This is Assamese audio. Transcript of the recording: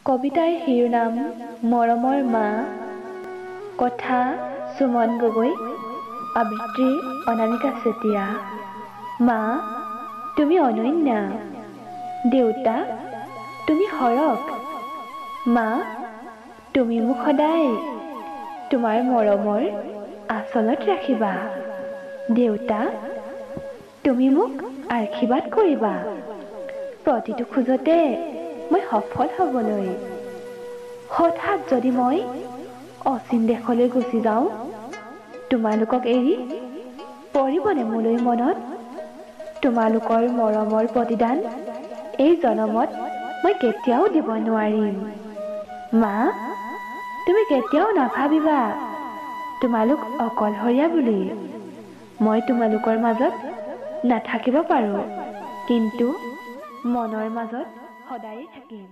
কবিতাৰ শিৰোনাম মৰমৰ মা, কথা সুমন গগৈ, আবৃত্তি অনামিকা চেতিয়া। মা তুমি অনন্যা, দেউতা তুমি সৰগ। মা তুমি মোক সদায় তোমাৰ মৰমৰ আঁচলত ৰাখিবা। দেউতা তুমি মোক আশীৰ্বাদ কৰিবা প্ৰতিটো খোজতে মই সফল হ'বলৈ। হঠাৎ যদি মই অচিন দেশলৈ গুচি যাওঁ, তোমালোকক এৰি পৰিবনে মোলৈ মনত? তোমালোকৰ মৰমৰ প্ৰতিদান এই জনমত মই কেতিয়াও দিব নোৱাৰিম। মা তুমি কেতিয়াও নাভাবিবা তোমালোক অকলশৰীয়া বুলি। মই তোমালোকৰ মাজত নাথাকিব পাৰোঁ, কিন্তু মনৰ মাজত সদায়ে থাকিম।